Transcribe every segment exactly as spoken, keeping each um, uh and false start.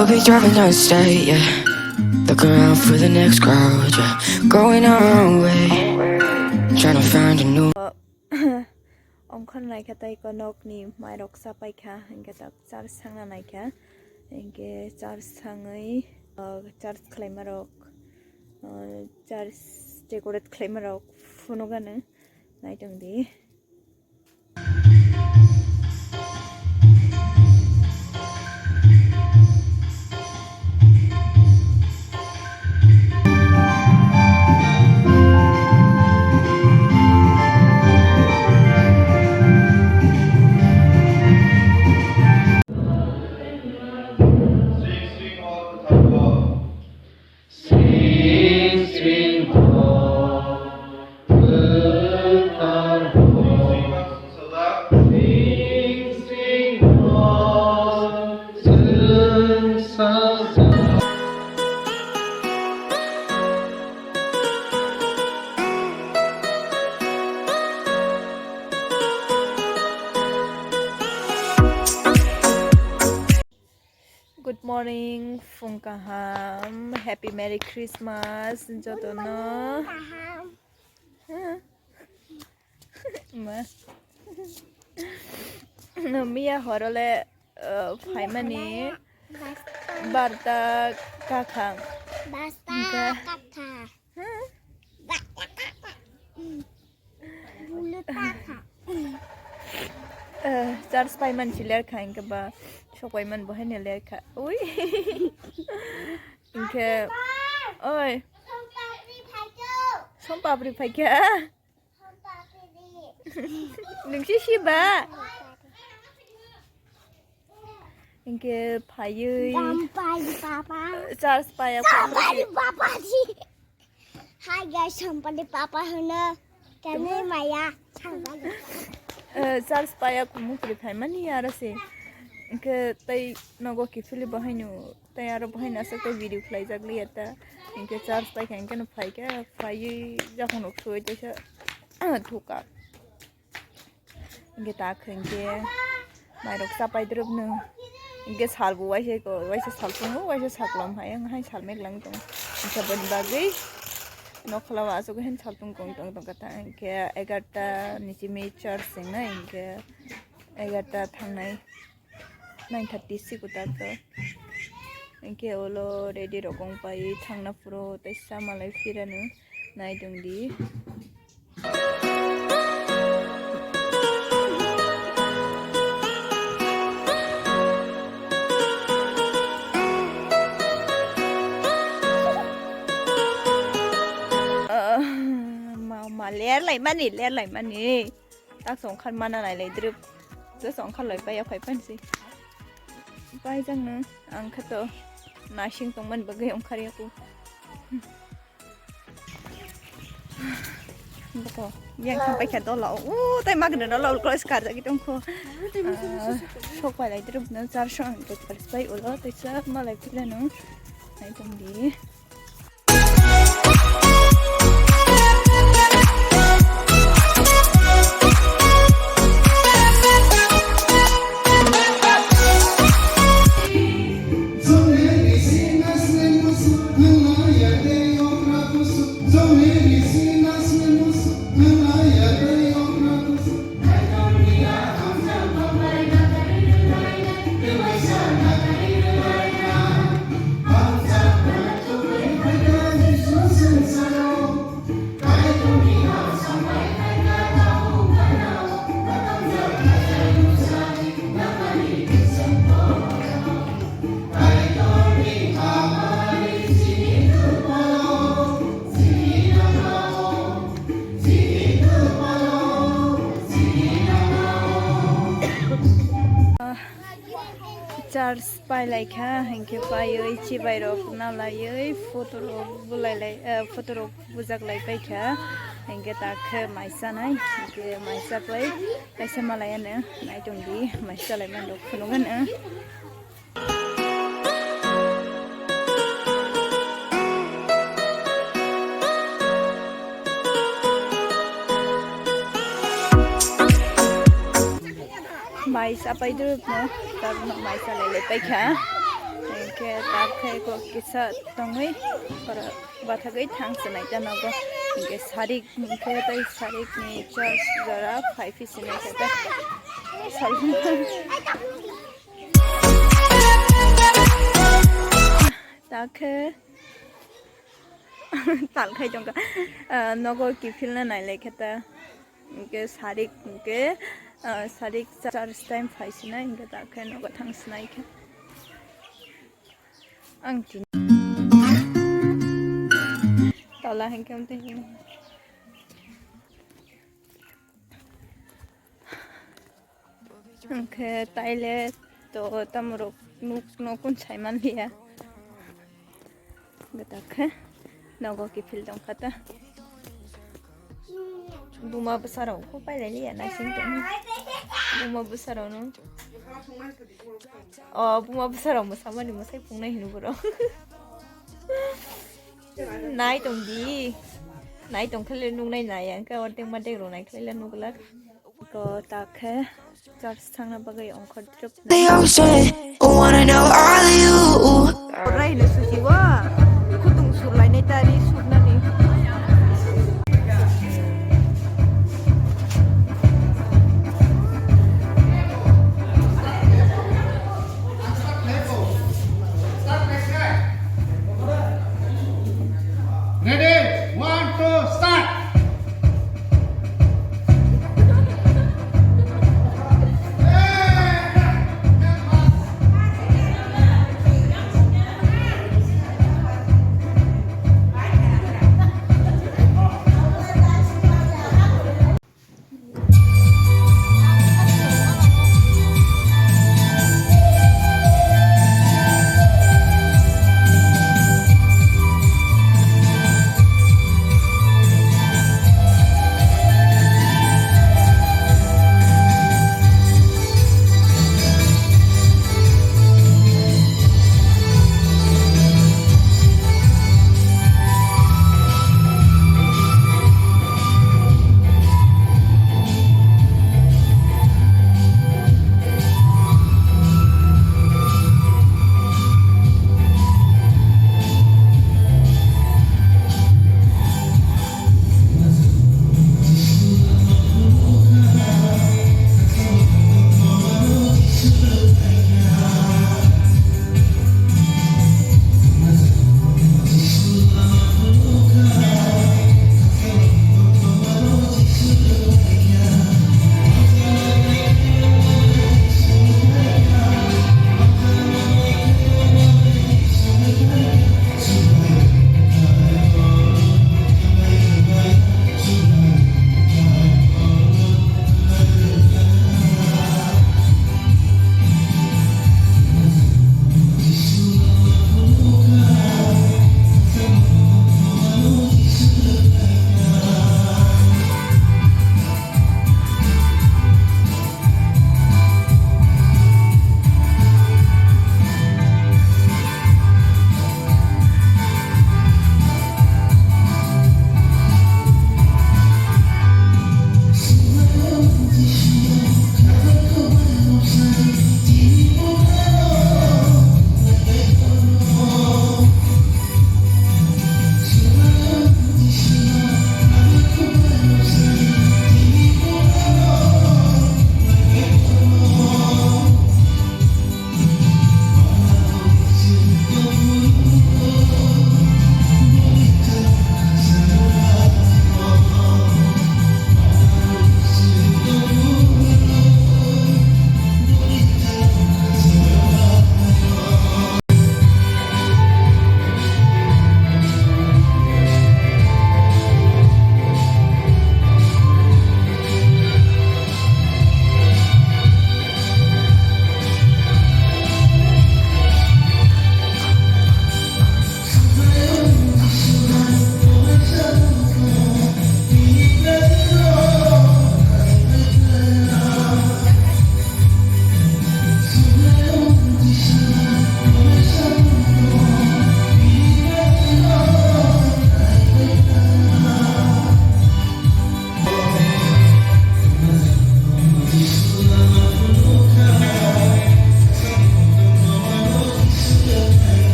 We'll be driving down the state, yeah. Look around for the next crowd, yeah. Going our own way. Trying to find a new Ongkhor naikha tei konokni mairok chapaikha, hingke tak charge thangna naikha, hingke charge thangwi, uh, charge khlaimarok, uh, charge decorate khlaimarok phunukgano naitongdi. Sing, sing, ho, kwthar ho. Sing, sing, ho, chwng sajak. Good morning, phung kaham, happy merry Christmas, jotono. Kaham. Ma. No, miya horole, uh, phaimani basta. Barta kakham. Basta. Ga- kakham. Bulu taka. Eh, charge pai man si ler kha, hingke ba sok pai man bo hai no ler kha. Ui. Hingke, oi. Sompapri phaikha. Sompapri phaikha. Sompapri. Nungsi si ba? Hingke phaiwi. Sompapri papa. Charge paya. Sompapri papa si. Hi guys, Sampali papa hono kami maya. Eh, charge paya kumu kri phaimani aro se. Hingke tei nogo kiphilwi bahaino, tei aro bahaino aswk tei video khlaijak liya ta. Hingke charge paikha hingke no phaikha, phaiwi jakhon rok soi teisa thuka. Hingke tak hingke mairok chapai drop no. Hingke salbo waisa ko, waisa salpungo, waisa saklom hai, ang hai salmek lang tong. Hingke boni bagwi nokhola o aswk hen salpung kong tong tong kata. Hingke egarta ni simi charge sing na, hingke egarta thangnai nine thirty si kutar to. Hingke olo ready rok wng pai thangna phuru teisa malai phirano nai tong di. Ah, ma, ma, ler lai mani, ler lai mani. Tak song khan mana nai lai drip. Je song khan lai pai ya phai pan si. Pai jang no, ang kha to nasing tong man bagwi ong khar ya ku. Bako, yang khan pai kha dola. U, tai magna dola ul kos kar jagi tong kho. Ah, sok pai lai drip no char song ang to pal pai ulo, tai sa malai pila no. Nai tong di. Charge pai lai kha, hinkhe paiwi chibai rok na laiwi photo rok bulai lai, eh, photo rok bujak lai pai kha, hinkhe tak khe mai chanai, hinkhe mai chapai kaisa malai ano nai tongdi, mai chalai man rok phunuk ano. Mai chapai dwrwkno, tabukno mai chalai lai paikha. Hwnkhe tak khe kok kisa tongwi oro bathagwi thang swnai ta nogo. Hwnkhe sarik hwnkhe tei sarik ni church jora phai phi swnai khe ta. Sal-, tak khe tal khai tongkha. Ah, nogo kiphilna nailai khe ta. Hwnkhe sarik hwnkhe, ah, sarik church time phai swnai hwnkhe tak khe nogo thang swnai khe. Ang tin. Tola hwnkhe amtwi hwnkhe. Hwnkhe taile to tamorok nuk nokun saimanliya. Gata khe nogo kiphil tongkha ta. Buma bwsarok kho pailai liya naising tongma. Buma bwsarokno. O buma bwsarok mwsamani mwsai pungnai hino borok. Nai tongdi. Nai tongkhe le nuknai nai ang khe ordek madek rok nai khe le nuklak. Ko ta khe church thangna bagwi ongkhor trip. The ocean, wanna know all of you. Rai hino sujiwa. Khutung surlainai tari surnani. Ready? One, two, start!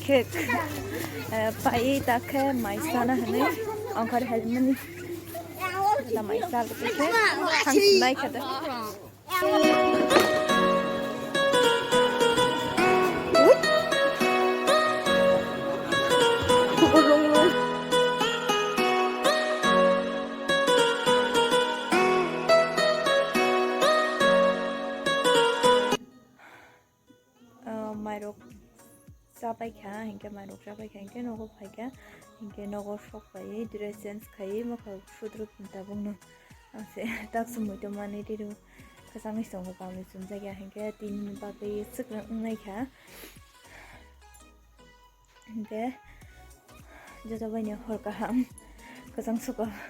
Khe, eh, pai ta khe mai sana hwnwi ongkhor helmani. Ta mai sa khe thang nai khe da. Ah, mairok chapai kha, hinkhe mairok chapai kha, hinkhe nogo phai kha, hinkhe nogo sok pai, dress change khai, mokha sudruk tabukno. Ang se tak sumui tongmani riro khachangni songo kamni chumjak ya, hinkhe tini bagwi swkang wngnai kha. Hinkhe joto baini hor kaham, kwchang suko.